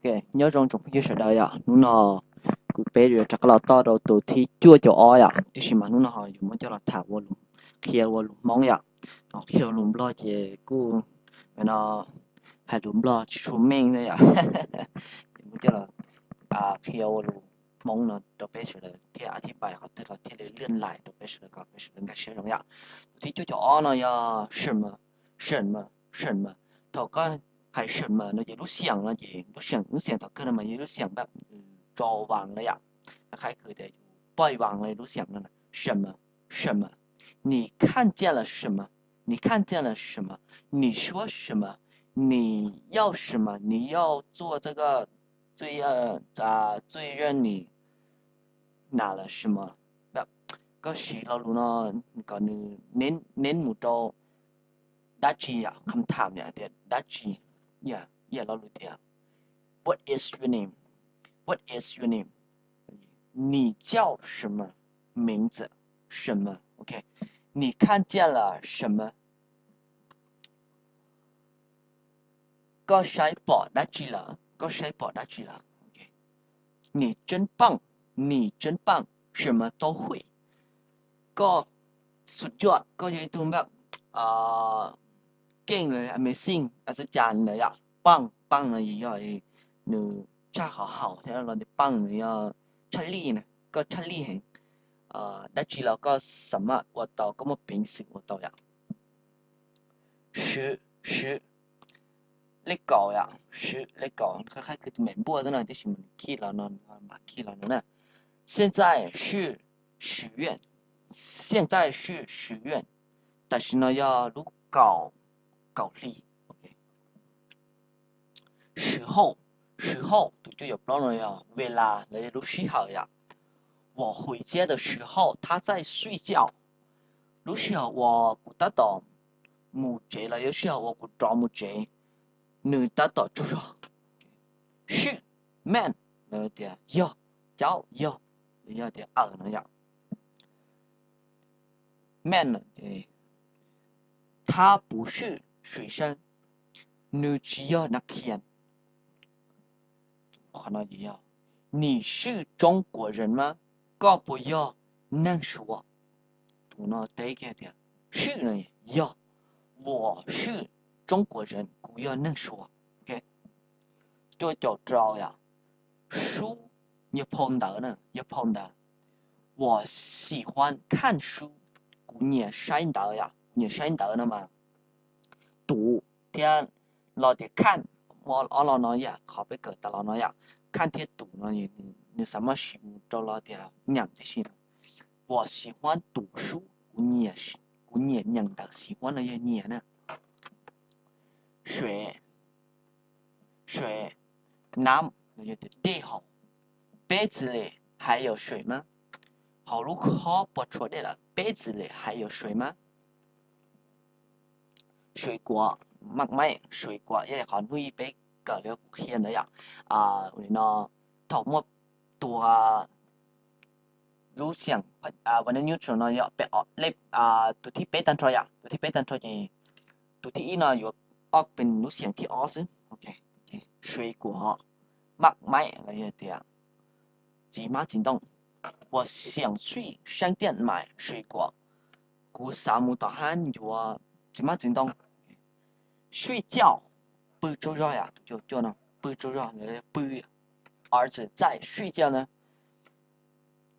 Nyob zoo tsoom phooj ywg sawv daws yom, hnub no kuv peb yuav rov qab los txog rau tus thib cuaj caum ob yom, tiam sis mas hnub no ho yuav muab coj los tham ua lus, qhia ua lus Hmoob yom, qhia lus Nplog ces kuj no hais lus Nplog tsis tshua meej thiab yom. Ces muab coj los qhia ua lus Hmoob no rau peb sawv daws thiaj a thib pais qhov twg los thiaj li lwj lais rau peb sawv daws kom peb sawv daws nkag siab zoo yom. Tus thib cuaj caum ob no yog 什么, 什么, 什么. Thaum koj hais 什么 no ces lub xiam no ces lub xiam, lub xiam tom kawg no mas yog lub xiam npaj tso vas lawm yom. Qhov kws tias yus poj vas lawm lub xiam no, 什么, 什么. 你看见了什么? 你看见了什么? 你说什么? 你要什么? 你要做这个 最让你 拿了什么? Koj siv lo lus no kom nws neb mus rau dab tsi yom, คำถาม yom, tias dab tsi, yam lo lus tias what is your name? What is your name? 你叫什么名字? 什么? 你看见了什么? Koj saib pom dab tsi lawm? Koj saib pom dab tsi lawm? 你真棒, 你真棒, 什么都会. Koj สุดยอด, koj yog ib tug npaj keej lawm, amazing, a xav cas lawm yom. 棒, 棒 no yog nws tshaj qhov haum thiab, los tias 棒 nws yog tshaj lij na, koj tshaj lij heev. Dab tsi los koj xav maj ua tau, koj muaj peev xwm ua tau yom. 十, 十, lej kaum yom, 十, lej kaum, qhov kws tus me npuaj xwb no, tab sis mas nws khij los no, nws mam khij los no na. 现在是十月, 现在是十月, tam sim no yog lub kaum, kaum hli. 时候, 时候, tus cuaj caum plaub no yog เวลา los yog lub sij hawm yom. 我回家的时候，他在睡觉. Lub sij hawm uas kuv tab tom mus tsev los yog sij hawm uas kuv rov mus tsev, nws tab tom tsaug zog. 是, 慢, los tias yog, caub, yog, yog tias aws no yom. 慢, 他不是水生, nws tsis yog nas khias. 你是中国人吗? Koj puas yog neeg Suav? Tus no teb kiag tias 是 no yog, 我是中国人, kuv yog neeg Suav. Cuaj caum rau yom, 书, yog phau ntawv na, yog phau ntawv. 我喜欢看书, kuv nyiam saib ntawv yom, kuv nyiam saib ntawv no mas. 读 thiab los tias 看, ob lo no yog qhov peb kawm tas los no yom. 看 thiab 读 no nws xav muab siv mus rau los tias nyeem tib si no. 我喜欢读书, kuv nyiam nyeem ntawv, 喜欢 no yog nyiam na. 水, 水, น้ำ, dej haus. 杯子里还有水吗? Hauv lub khob puas tshuav dej lawm? 杯子里还有水吗? 水果, มากไม้, 水果 yog qhov hnub ib peb kawm li kuv qhia ntawd yom. Nim no thaum muaj tus lub xiam verb neutral no yog peb, tus thib peb tag nrho yom, tus thib peb tag nrho ces tus thib ib no yuav ob pes lub xiam thib ob xwb. 水果, มากไม้ los yog tias txiv hmab txiv ntoo. 我想去商店买水果, kuv xav mus tom hab yuav txiv hmab txiv ntoo. 睡觉, pw tsaug zog yom, tus cuaj no pw tsaug zog, pw. 儿子在睡觉呢,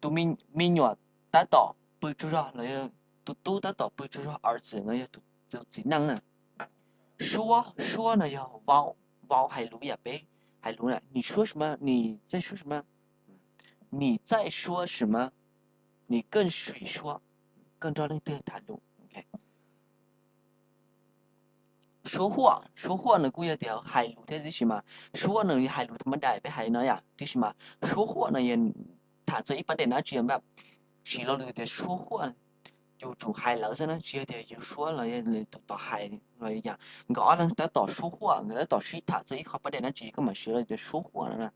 tus me nyuam tab tom pw tsaug zog los yog tus tub tab tom pw tsaug zog. 儿子 no yog tus txiv neej na. 说, 说 no yog vau, vau hais lus yam peb hais lus na. 你说什么? 你在说什么? 你在说什么? 你跟谁说? Koj nrog leej twg tham lus? 说话, 说话 no kuj yog tias hais lus thiab, tab sis mas 说 no yog hais lus tham ma das peb hais no yom, tab sis mas 说话 no yog tham txog ib pab dej dab tsi npaj, siv lo lus tias 说话, yus tsum hais lawv xwb na, tsis yog tias yus 说 los yog tus tom hais los yog nkawd ob leeg tab tom 说话, nkawd tab tom sib tham txog ib qho pab dej dab tsi, koj mam siv lo lus tias 说话 no na.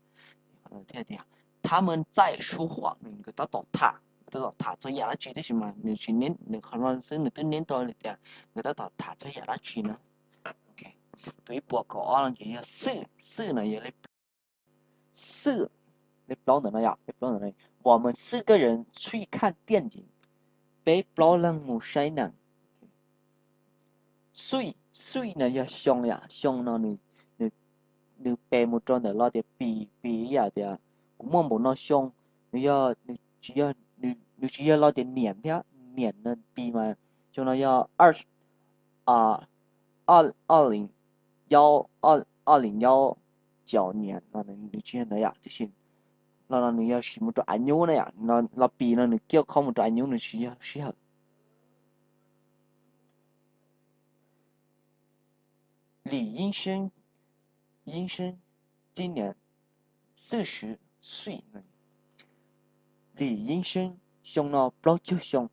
他们在说话, nkawd tab tom tham, nkawd tab tom tham txog yam dab tsi, tab sis mas nws tsis, nws qhov no xwb nws twb neb rau li tias nkawd tab tom tham txog yam dab tsi na. Tus ib puas kaum ob no ces yog 四, 四 no yog lej plaub. 四, peb plaub ntawm no yom, peb plaub ntawm no, 我们四个人去看电影, peb plaub leeg mus saib nees. 岁, 岁 no yog xyoo yom, xyoo no nws pe mus rau ntawm lo tias ปี, ปี yam tias kuv muaj npaum no xyoo, nws yog, nws tsis yog lo tias 年 thiab, 年 no ปี mas, xyoo no yog 二, 二零幺, 二零幺九年 no nws tsis yog ntawd yom, tiam sis lo no nws yog siv mus rau อายุ na yom, lo ปี no nws kiag qhov mus rau อายุ nws tsis yog sij hawm. 李医生, 医生 今年四十岁. 李医生 xyoo no plaub caug xyoo.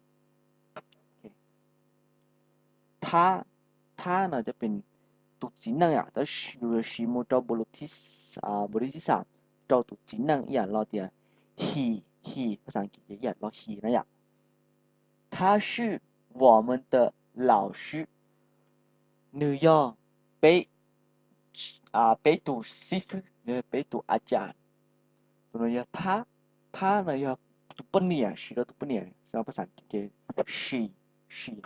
Thab, thab no cov pem tus txiv neej yom, tab sis yus siv mus rau npu lus thib, npu lus thib xam, rau tus txiv neej ib yam lo tias ฮี, ฮี ภาษาอังกฤษ ib yam lo ฮี na yom. 他是我们的老师, nws yog peb, peb tus xib fwb, nws yog peb tus a cas. Tus no yog thab, thab no yog tus poj niam, siv rau tus poj niam, ภาษาอังกฤษ she, she.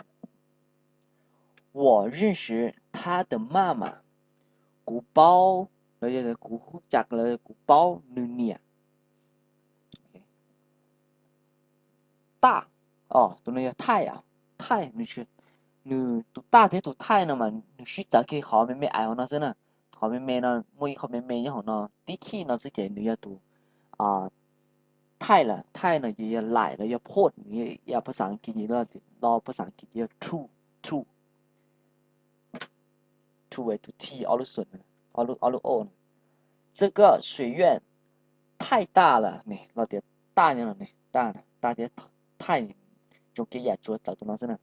我认识他的妈妈, kuv paub, los yog kuv hu cas los kuv paub nws niam. Taj, tus no yog thaij, thaij, nws, tus taj thiab tus thaij no mas nws sib txawv kiag qhov me me ais hauv no xwb na. Qhov me me no muaj ib qho me me nyob hauv no tib chim no xwb ces nws yog tus thaij lawm, thaij no ces yog laim los yog phoj, yog phas xas Askiv, lo phas xas Askiv ces yog true, true, true tus t ob lub xu, ob lub o. 这个学院太大了, los tias taj nyob no, taj, taj thiab thaij zoo kiag yam tsuas txawv tus no xwb na.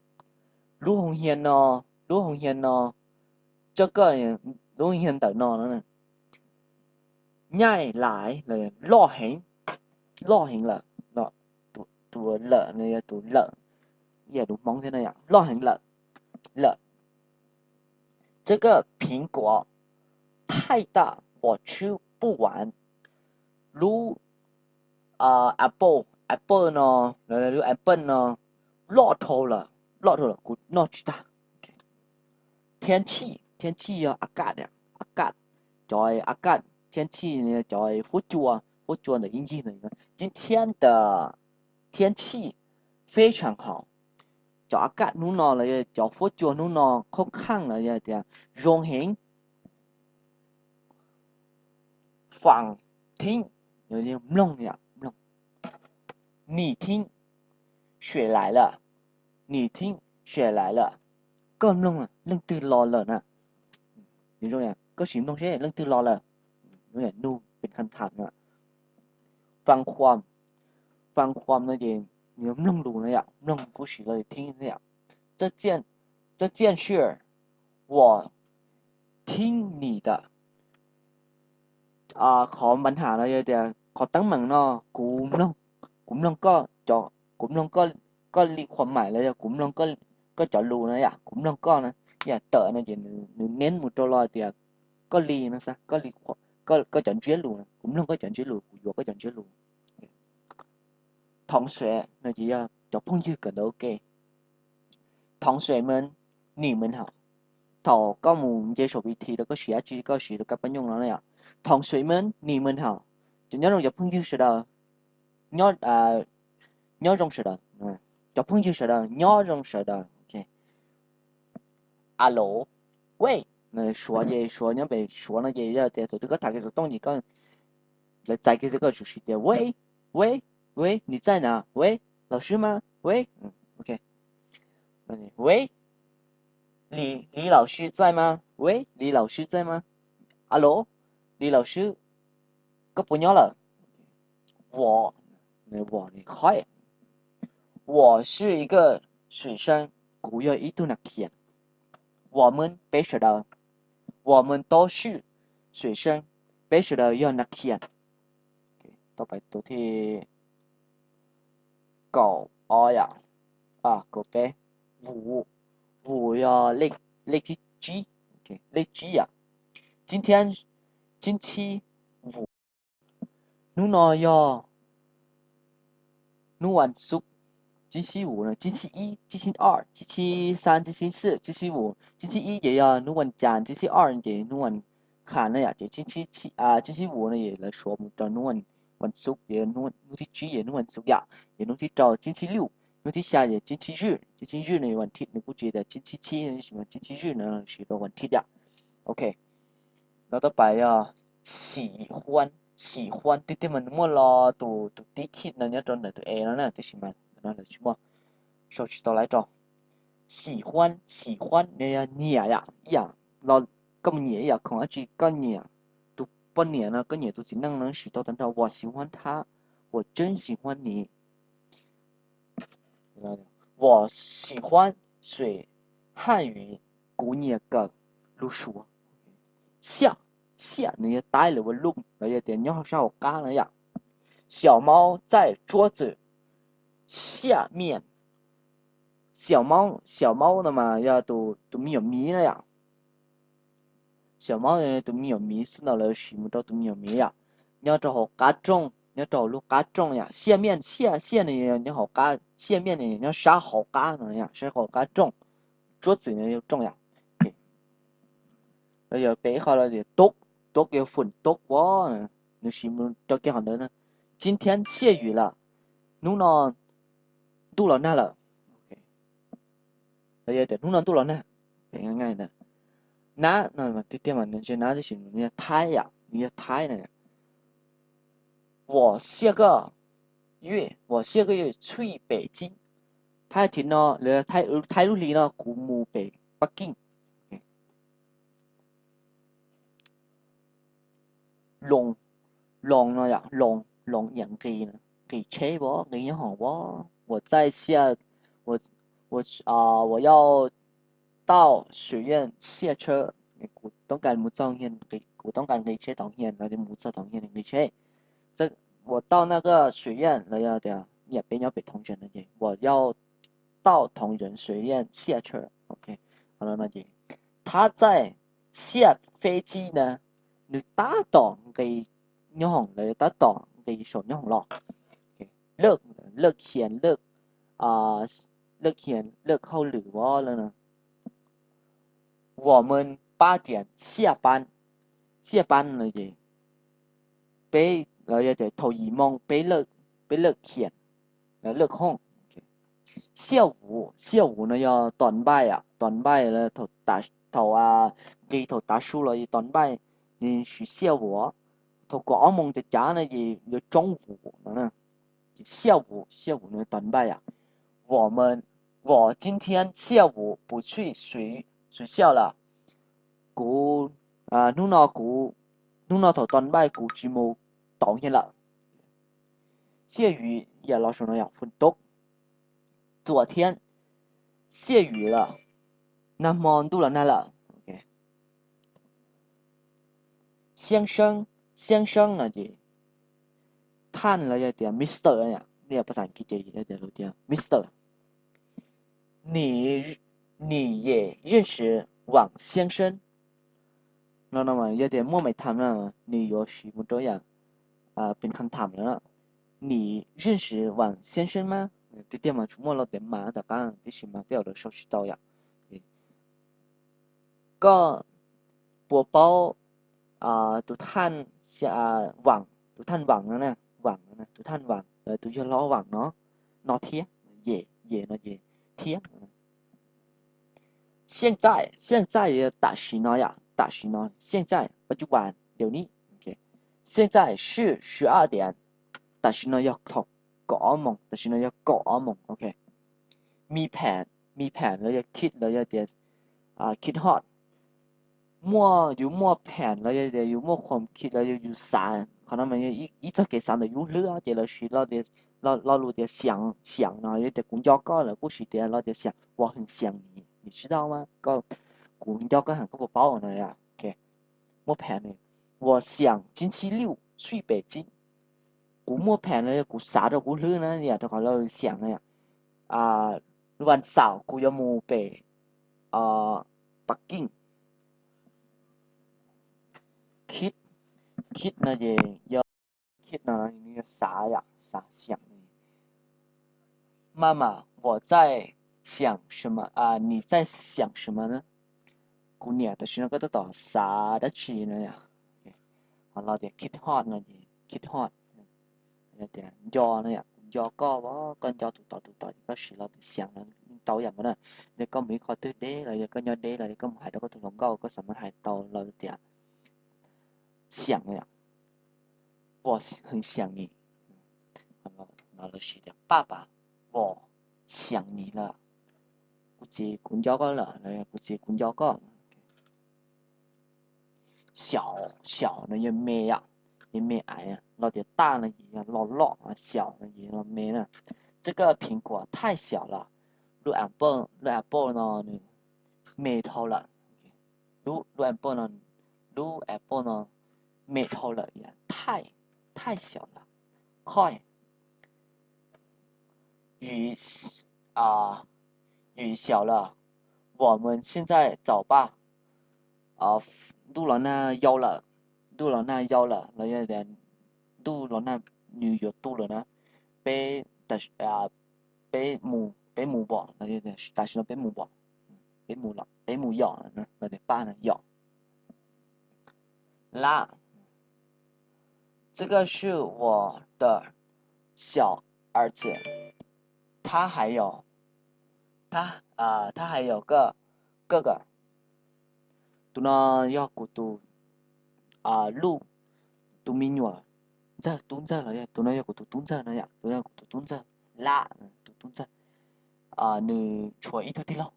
Lub hoo hias no, lub hoo hias no, 这个, lub hoo hias ntawm no, nyaij laiv, loj heev, loj heev lawm. Tus lawm no yog tus lawm, ib yam tus Hmoob thiab no, loj heev lawm, lawm. 这个苹果太大，我吃不完. Lub apple, apple no, lub apple no loj dhau lawm, loj dhau lawm kuv noj tsis tag. 天气, 天气 yog a kaj, a kaj, cov a kaj, 天气 cov huab cua, huab cua ntawm ib ncig ntawd. 今天的天气非常好, cov a kaj hnub no los yog cov huab cua hnub no khoob khaaj los yog tias zoo heev. 访听, mloog, mloog. 你听谁来了, 你听谁来了, koj mloog leej twg los lawm na. Koj sim mloog seb leej twg los lawm. Nug pes kham tham. 访话, 访话 no ces mloog lus no yom, mloog kuj siv los thib yom. 这件事我听你的, qhov npa nham no yog tias qhov teeb meem no kuv mloog, kuv mloog koj, kuv mloog koj li khuam maim los yog kuv mloog koj cov lus no yom, kuv mloog koj na. Yam tawm no ces nws neb mus rau lo tias koj li no xwb, koj cov ntsiab lus, kuv mloog koj cov ntsiab lus, kuv yuav koj cov ntsiab lus. 同学 no ces yog cov phooj ywg kawm ntawv ua ke. 同学们, 你们好. Thaum koj mus nce saum pi thi rau koj siv dab tsi koj siv rau kab paj nyooj no na yom. 同学们, 你们好. Cov nyob zoo cov phooj ywg sawv daws, nyob zoo sawv daws, cov phooj ywg sawv daws nyob zoo sawv daws. Alo, we, Suav ces Suav nyob pem Suav no ces yog tias thaum twg koj tham kiag xov tooj ces koj, lawv txais kiag xwb koj tsum siv tias we, we, we, 你在哪? We, 老师吗? We, we, 李老师在吗? We, 李老师在吗? Alo, 李老师, koj puas nyob lawm? 我, qhov, 我是一个学生, kuv yog ib tug nas khias. 我们, peb sawv daws. 我们都是学生, peb sawv daws yog nas khias. Tau pais tus thib kaum ob yom, kaum peb, 五, 五 yog lej thib tsib, lej tsib yom. 今天, 星期五, Hnub no yog hnub vas xuv, 星期五 no, 星期一, 星期二, 星期三, 星期四, 星期五, 星期一 ces yog hnub vas cas, 星期二 ces hnub vas khas na yom, ces 星期五 no ces lawv suav mus rau hnub vas xuv, ces hnub thib tsib ces hnub vas xuv yom, ces hnub thib rau 星期六, hnub thib xya ces 星期日, 星期日 no vas thib, nws kuj tsis tias 星期七, 星期日 no siv rau vas thib yom. Ok, no tau pais yog xim huab, xim huab tiag tiag mas nws muaj los tus, tus tib khij no nyob rau ntawm tus e no na, tab sis mas no lawv tsis muaj, sau tsis tau lawm rau. Xim huab, xim huab no yog nyiam yom, ib yam los koj mus nyiam ib yam khoom dab tsi, koj nyiam tus poj niam no, koj nyiam tus txiv neej no siv tau tag nrho, 我喜欢他, 我真喜欢你. 我喜欢学汉语, kuv nyiam kawm lus Suav. 笑, 笑 nws yog taib lawv ua looj, lawv yog tias nyob sab hauv qab no yom. 小猫在桌子下面, 小猫, 小猫 no mas yog tus, tus me nyuam miv na yom. 小猫 tus me nyuam miv xwb, ntau lawv siv mus rau tus me nyuam miv yom, nyob rau hauv qab rooj, nyob rau hauv lub qab rooj yom. 下面, 下, 下 no yog nyob hauv qab, 下面 no yog nyob sab hauv qab no yom, sab hauv qab rooj. 桌子 no yog rooj yom. Los yog peb qhov los yog ตก, ตก yog ฝนตก as, nws siv mus rau kiag qhov ntawd na. 今天下雨了, hnub no ntuj los nag lawm. Los yog tias hnub no ntuj los nag. Nab no tiag tiag mas nws tsis nab tab sis nws yog thaib yom, nws yog thaib na. 我下个月, 我下个月去北京. Thaib thib no, thaib lub hli no kuv mus pem Pab Keej. Loos, loos no yom, loos, loos yam nqis, nqis tsheb as, nqis nyob hoom as. 我在下, 我, 我要到水院下车, kuv toob kas mus txog, kuv toob kas nqis tsheb tau hias no, mus txog tau hias nqis tsheb. 我到那个水院 los yog tias nyiam peb nyob pem thoob ntsia no ces 我要到同仁学院下车. 他在下飞机呢, nws tab tom nqis nyob hoom los yog tab tom nqis saum nyob hoom los. Lwj, lwj hias, lwj hias, lwj hauj lwm as lawm no. 我们八点下班, 下班 no ces peb, los yog tias thaum yim moo peb lwj, peb lwj hias, lwj hauj. 下午, 下午 no yog tom npaij, tom npaij thaum, thaum nqis thaum tav su los yog tom npaij, siv 下午. Thaum kaum ob moos tas cav no ces yog 中午 no. 下午, 下午 no tom npaij. 我们, 我今天下午不去学, 学校了. Kuv, hnub no kuv, hnub no thaum tom npaij kuv tsis mus tau hias lawm. 下雨, yam los saum no yog ฝนตก. 昨天下雨了, nag hmo ntuj los nag lawm. 先生, 先生 no ces thaj los yog tias Mister, yog pas xas kiv ces yog tias Mister. 你也认识王先生 no, no mas yog tias muaj mais tham no, nws yuav siv mus rau yam pes khas tham lawm. 你认识王先生吗? Tiag tiag mas tsuas muaj lo tias mas tom qab, tiam sis mas tej zaum lawv sau tsis tau yom. Koj puas paub tus thaj, Vam, tus thaj Vam no na, Vam no, tus thaj Vam, tus yawg hlob Vam no, no thiab, yes, yes no ces thiab. 现在, 现在 yog tam sim no yom, tam sim no, 现在, ปัจจุบัน, เดี๋ยวนี้. 现在是十二点, tam sim no yog thaum kaum ob moos, tam sim no yog kaum ob moos, ok. มีแผน, มีแผน los yog khij los yog tias khij hoj. Muaj, yus muaj แผน los yog tias yus muaj ความคิด los yog yus xav, qhov no mas yog ib txoj kev xav ntawm yus lub hlwb ces lawv siv lo, lo lus tias 想, 想 no, yog tias kuv nco koj lawv kuj siv tias lo tias 想, 我很想你, 你知道吗? Koj, kuv nco koj heev, koj puas paub no. Muaj แผน ne, 我想星期六去北京. Kuv muaj แผน los yog kuv xav rau kuv hlwb na, yam rau qhov lo 想 no yom. วันเสาร์ kuv yuav mus pem Bắc Kinh. Khij, khij no ces yog Kid no nws yog xav yom, xav 想. 妈妈，我在想什么啊？你在想什么呢？ Kuv niam, tam sim no koj tab tom xav dab tsi no yom? Ho los tias คิดฮอด no ces คิดฮอด tias nco no yom, kuv nco koj, koj nco tus tod tus tod ces koj siv los tias 想 no yeej tau yam nkaus na. Yog koj mus ib qho twg deb los yog koj nyob deb los yog koj mus hais rau koj tus hluas nkauj koj xav mas hais tau los tias 想 no yom. 我很想你. No lawv siv tias 爸爸，我想你了. Kuv txiv, kuv nco koj lawm los yog kuv txiv, kuv nco koj. 小, 小 no yog me yom, yog me aiv. Los tias 大 no ces yog los loj, 小 no ces yog los me na. 这个苹果太小了, lub apple, lub apple no nws me dhau lawm. Lub, lub apple no, lub apple no me dhau lawm, 太, 太小了, qhov 雨, 啊, 雨小了, 我们现在走吧. Ntuj los nag yau lawm, ntuj los nag yau lawm los yog tias ntuj los nag nws yuav tu lawm na. Peb, peb mus, peb mus npom, tam sim no peb mus npom, peb mus, peb mus yom no, los tias 爸 no yom. Lab, 这个是我的小儿子, 他还有, 他, 他还有个哥哥. Tus no yog kuv tus, lub, tus me nyuam ntxawg, tub ntxawg los yog, tus no yog kuv tus tub ntxawg no yom, tus no yog kuv tus tub ntxawg. Lab, tus tub ntxawg, nws tshuav ib tug tij laug.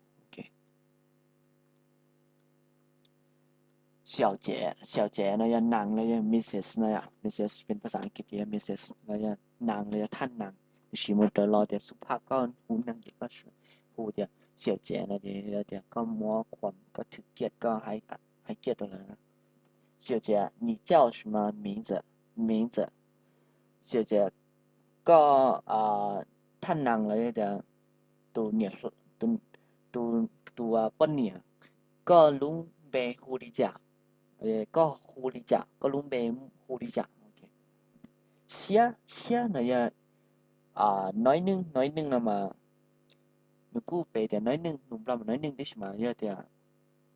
小姐, 小姐 no yog นาง los yog Missus no yom, Missus เป็นภาษาอังกฤษ tias Missus no yog นาง los yog ท่านนาง. Nws siv mus raws los tias สุภาพ koj hu นาง ces koj hu tias 小姐 no ces yog tias koj muab khuam, koj thwv kiag, koj hais kiag rau lawv. 小姐, 你叫什么名字? 名字. 小姐, koj, ท่านนาง los yog tias tus niam, tus, tus poj niam, koj lub npe hu li cas? Koj hu li cas? Koj lub npe hu li cas? Siab, siab no yog nói năng, nói năng no mas nws kuj peb tias nói năng, nus Nplog mas nói năng tib si mas yog tias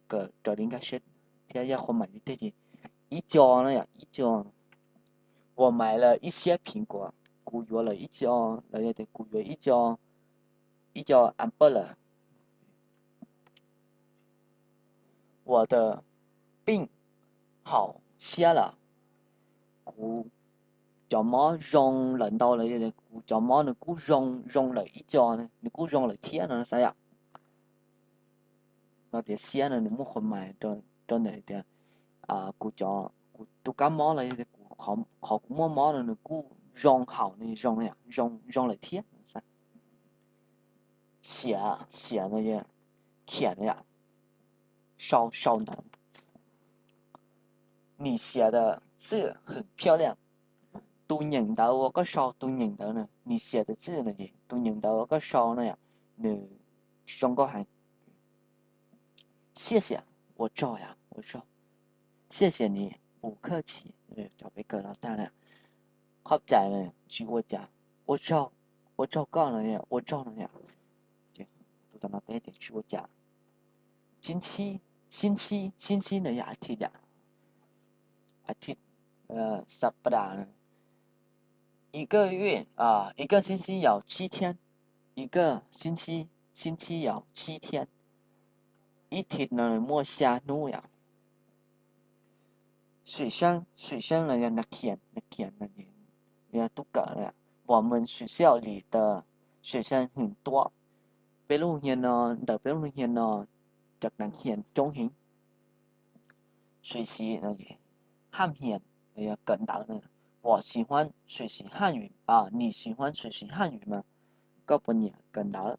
kawm raws li nkag siab thiab yog qhua mais li tej ces ib co no yom, ib co. 我买了一些苹果, kuv yuav lawm ib co, los yog tias kuv yuav ib co, ib co apple lawm. 我的病好些了, kuv cov mob zoo lawm ntau lawm, kuv cov mob nws kuj zoo, zoo lawm ib co, nws kuj zoo lawm thiab no xav yom. Los tias siab no nws muaj qhua mais rau ntawm tias kuv, kuv tus kab mob los yog tias kuv, qhov kuv muaj mob no nws kuj zoo haum, nws zoo, zoo, zoo lawm thiab xav. Xiav, xiav no yog khiav no yom, sau, sau ntawv. 你写的字很漂亮, tus nyeem ntawv uas koj sau, tus nyeem ntawv na, 你写的字 no ces tus nyeem ntawv uas koj sau na yom, nws zoo nkauj heev. 谢谢, ua tsaug yom, ua tsaug. 谢谢你, 不客气, cov peb kawm los tag na. Qhov cais na, tsis ua cas. Ua tsaug, ua tsaug koj no, ua tsaug no yom. Tus tom no teb tias tsis ua cas. 星期, 星期, 星期 no yog อาทิตย์ yom. อาทิตย์, สัปดาห์ no. 一个月, 啊, 一个星期有七天, 一个星期, 星期有七天. Ib thib no muaj xya hnub yom. 学生, 学生 no yog nas khias, nas khias no yog tub kawm. 我们学校里的学生很多, peb lub hia no, ntawm peb lub hia no cov nas khias coob heev. 学习 no yog haj hias, no yog kawm ntawv na. 我喜欢学习汉语, 你喜欢学习汉语吗? Koj puas nyiam kawm ntawv,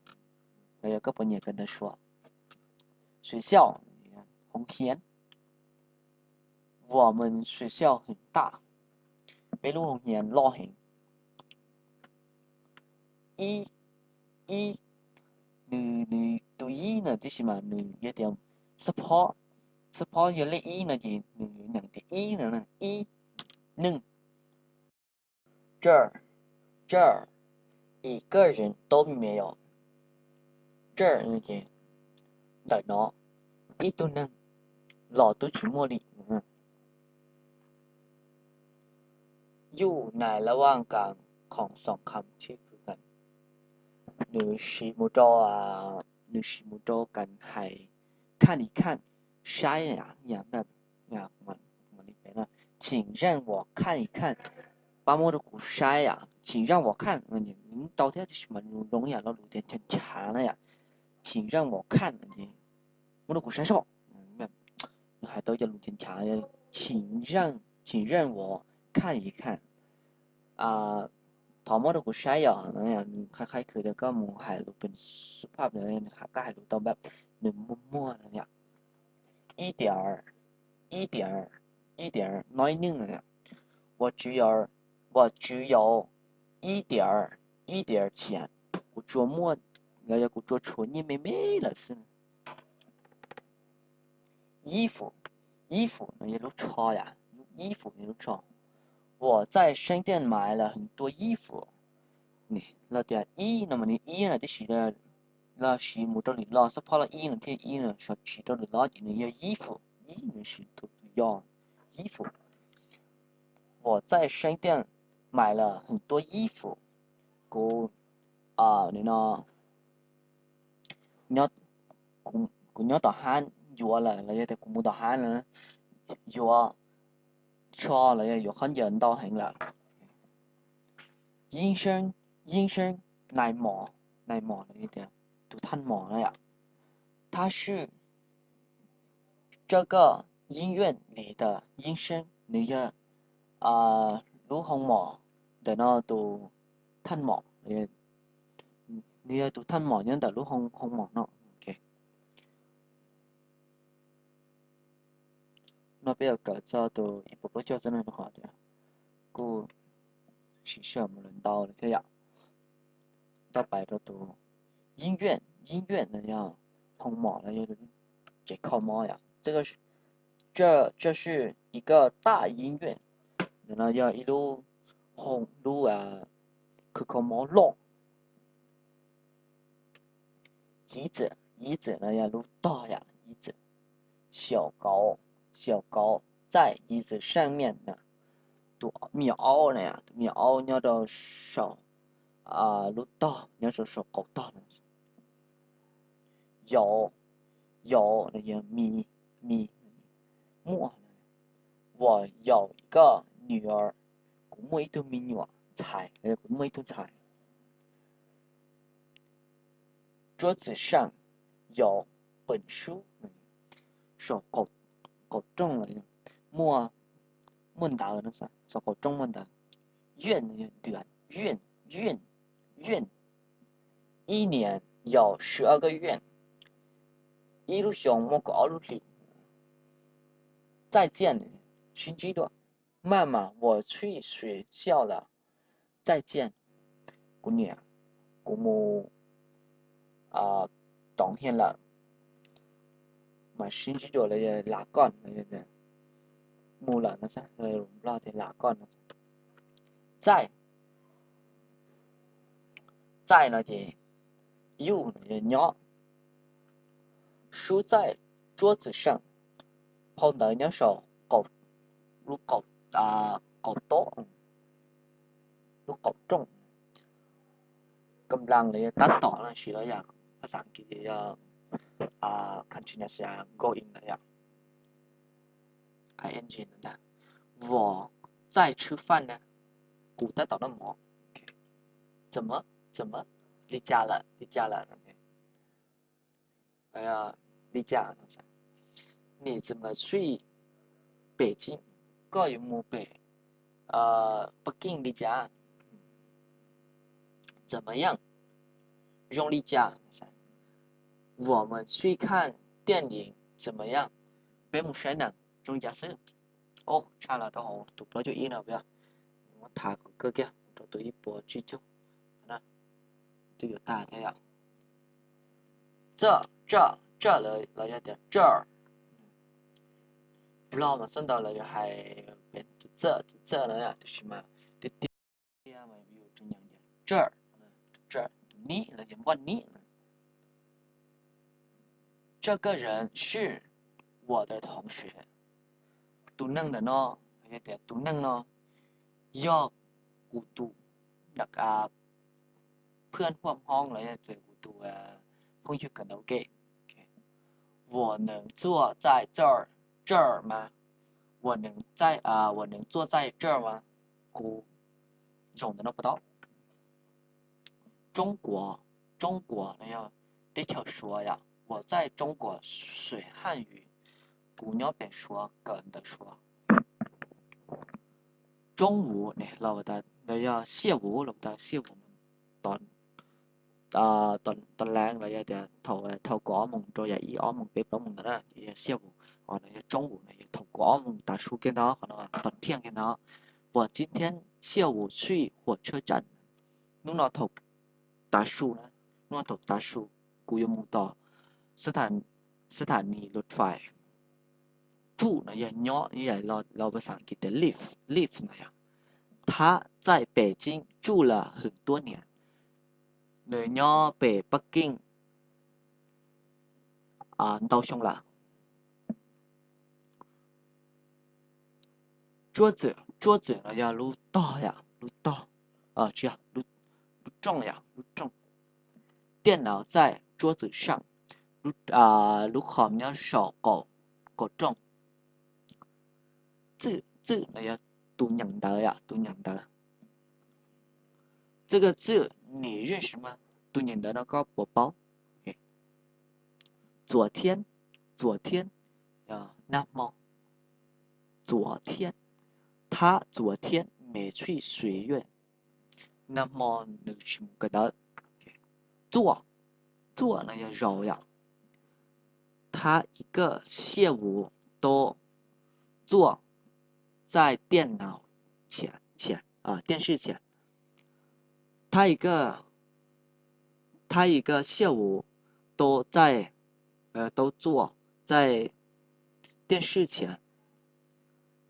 no yog koj puas nyiam kawm ntawv Suav? 学校, hoob hia. 我们学校很大, peb lub hoob hia loj heev. Ib, ib, nws, nws tus ib no tib si mas nws yog tias xab phob, xab phob yog lej ib no ces nws yuav nyeem tias ib no, ib, หนึ่ง.这儿，这儿，一个人都没有。这儿 ces ntawm no, ib tug neeg los twb tsis muaj li. อยู่ในระหว่างการขนส่งคำที่คุยกัน nws siv mus rau, nws siv mus rau kas hais 看一看, saib, 请让我看一看, pab muab rau kuv saib, 请让我看, tau thiab tiam sis mas zoo yam lo lus tias 请让我看, 请让我看, muab rau kuv saib soj. Nws hais tau cov lus 请让, 请让我看一看, thov muab rau kuv saib yom. Nws qhia qhia khwv tias koj mus hais lus pem suv phaj, nws hais, koj hais lus tau npam, nws muag muag no yom. 一点儿, 一点儿, 一点儿, no ib neeg no yom. 我只有一点儿, 一点儿钱, kuv tsuas muaj, los yog kuv tsuas tshuav nyiaj me me lawm xwb. 衣服, 衣服 no yog lub tsho yom, 衣服 yog lub tsho. 我在商店买了很多衣服. Los tias ib no mas nws ib no tib si, los siv mus rau lwm los, xab phob los ib no thiab ib no siv rau lwm los ces nws yog 衣服, ib nws siv tus yog 衣服. 我在商店买了很多衣服. Kuv, no, kuv nyob tom hab yuav lawm, los yog tias kuv mus tom hab lawm, yuav tsho los yog yuav khaub ncaws ntau heev lawm. 医生, 医生, nais mos, nais mos los yog tias tus thaj mos no yom. 他是这个医院里的医生, nws yog lub hoo mom ntawm no tus thaj mom, nws yog tus thaj mom nyob ntawm lub hoo mom no. No peb yuav kawm txog tus ib puas plaub caug xwb no rau qhov tias kuj siv sij hawm mus lawm ntau lawm thiab yom. Tab pais rau tus 医院, 医院 no yog hoo mom los yog tsev kho mob yom. 这是一个大医院, no yog ib lub hoo, lub khw kho mob loj. 椅子, 椅子 no yog lub tog yom, 椅子. 小狗, 小狗在椅子上面 no, tus me nyuam aub na, tus me nyuam aub nyob rau saum lub tog, nyob rau saum qaum tog no. 有, 有 no yog me, me, muaj. 我有一个女儿, kuv muaj ib tug me nyuam ntxhais, kuv muaj ib tug ntxhais. 桌子上有本书, saum qaum rooj los muaj, muaj ntawv no, saum qaum rooj muaj ntawv. 月 no yog ntws, 月, 月, 月. 一年有十二个月, ib lub xyoo muaj kaum ob lub hlis. 再见, sib ntsib dua. 妈妈, 我去学校了, 再见, kuv niam, kuv mus toov hia lawm. Mas sib ntsib dua los yog lam koj, mus lawm no, Nplog tias lam koj no. 在, 在 no ces อยู่ no yog nyob. 书在桌子上, phau ntawv nyob saum qaum, lub qaum, qaum tob, lub qaum rooj. กำลัง los yog tab tom no, siv los yog phas xas Askiv yog continuous, going no yom, ing no ntag. 我在吃饭呢, kuv tab tom noj mov. 怎么, 怎么, li cas lawm, li cas lawm. Li cas, 你怎么去北京, koj yuav mus pem Bắc Kinh li cas? 怎么样, zoo li cas? 我们去看电影怎么样? Peb mus saib nees zoo li cas xwb? Tshaj los rau hauv tus plaub caug ib no, muab tham kom kawg kiag rau tus ib puas tsib caug, twb yuav tag thiab yom. 这, 这, 这 los yog tias 这儿. Nplog mas txawj ntau los yog hais pem tus txawj, tus txawj no, tiam sis mas tiag tiag Tus nib los yog npoj nib. 这个人是我的同学. Tus neeg ntawm no, yog tias tus neeg no yog kuv tus, ntawm, phwj huam hoob los yog tias kuv tus phooj ywg kawm ntawv ua ke. 我能坐在这儿吗？我能在，我能坐在这儿吗？ Kuv zaum ntawm no puas tau? 中国, 中国 no yog teb chaws Suav yom. 我在中国学汉语. Kuv nyob pem Suav kawm ntawv Suav. 中午 ne los tas, los yog 下午 los tas, 下午 tos, tos, tos lees los yog tias thaum, thaum kaum ob moos rau yam ib ob moos peb plaub moos ntawd na, ces yog 下午. Ho no yog 中午 no yog thaum kaum ob moos tav su kiag ntawd, qhov no tos thiaj kiag ntawd. 我今天下午去火车站. Hnub no thaum tav su na, hnub no thaum tav su kuv yuav mus tom 斯坦尼路 fais. 住 no yog nyob, yog los pas xas kiv tias live, live no yog. 他在北京住了很多年. Nws nyob pem Pab Keej ntau xyoo lawm. 桌子, 桌子 no yog lub tog yom, lub tog, tsis yog, lub rooj yom, lub rooj. 电脑在桌子上. Lub, lub khom nyob saum qaum, qaum rooj. 字, 字 no yog tus nyeem ntawv yom, tus nyeem ntawv. 这个字你认识吗? Tus nyeem ntawv no koj puas paub? 昨天, 昨天, nag hmo. 昨天, 他昨天没去学院. Nag hmo nws tsis mus kawm ntawv. 坐, 坐 no yog zaum yom. 他一个下午都坐在电脑前, 前, 啊，电视前。他一个, 他一个下午都在, 呃，都坐在电视前.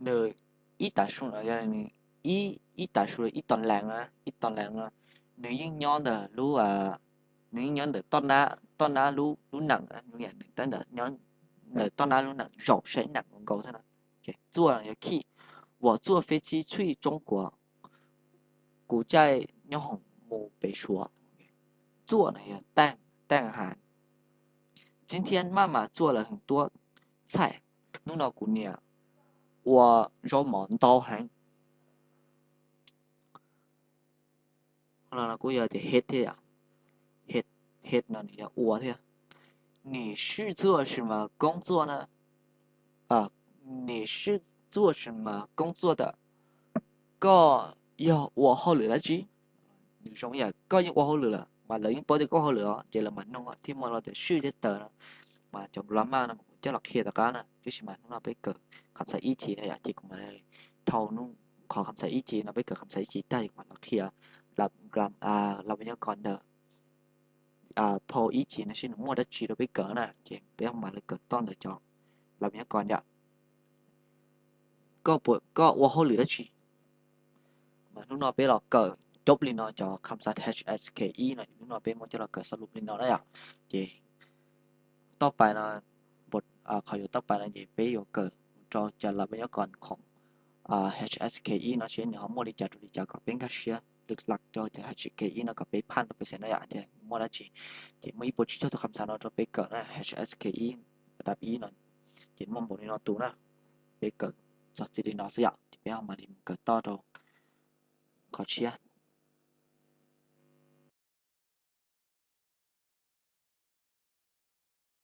Nws ib tav su no yog nws ib, ib tav su, ib tog lees, ib tog lees no nws yeej nyob ntawm lub, nws yeej nyob ntawm toj nab, toj nab lub, lub nees, nws tab tom nyob ntawm toj nab lub nees zaum saib nees nkaus xwb na. 坐 no yog khij. 我坐飞机去中国. Kuv caij nyob hoom mus pem Suav. 坐 no yog taij, taij has. 今天妈妈做了很多菜. Hnub no kuv niam ua zaub mov ntau heev. Qhov no kuj yog tias เฮ็ด thiab yom. เฮ็ด, เฮ็ด no nws yog ua thiab. 你是做什么工作呢? 你是做什么工作的? Koj yog ua hauj lwm dab tsi? Nws zoo yam koj yeej ua hauj lwm lawm, mas lawv yeej paub tias koj ua hauj lwm os, ces lawv mam nug thiab. Muaj lo tias 是 thiab 的 no, mas cov Nplog maj no mas kuv coj los qhia tom qab na, tiam sis mas hnub no peb kawm kham xav ib ces yom, ces kuv mam li thau hnub qhov kham xav ib ces no, peb kawm kham xav ib ces tag ces kuv mam los qhia lab, lab, lab nyob ko ntawd. Phau ib ces no seb nws muaj dab tsi rau peb kawm na, ces peb mam li kawm toj ntawm cov lab nyob ko yom. Koj, koj ua hauj lwm dab tsi? Mas hnub no peb los kawm coob li no cov kham xav H S K ib no, hnub no peb muab coj los kawm xab lub li no na yom. Ces toj pais no, qhov yuav toj pais no ces peb yuav kawm rau cov lab nyob ko khoom H S K ib no seb nws ho muaj li cas rau li cas kom peb nkag siab lwm lab rau cov H S K ib no kom peb phaj rau peb xeem no yom, tias muaj dab tsi. Ces muaj ib puas tsib caug tus kham xav no rau peb kawm na, H S K ib, dab ib no. Ces muaj npaum li no tus na, peb kawm txog txij li no xwb yom, ces peb ho mam li mus kawm toj rau qhov tshiab.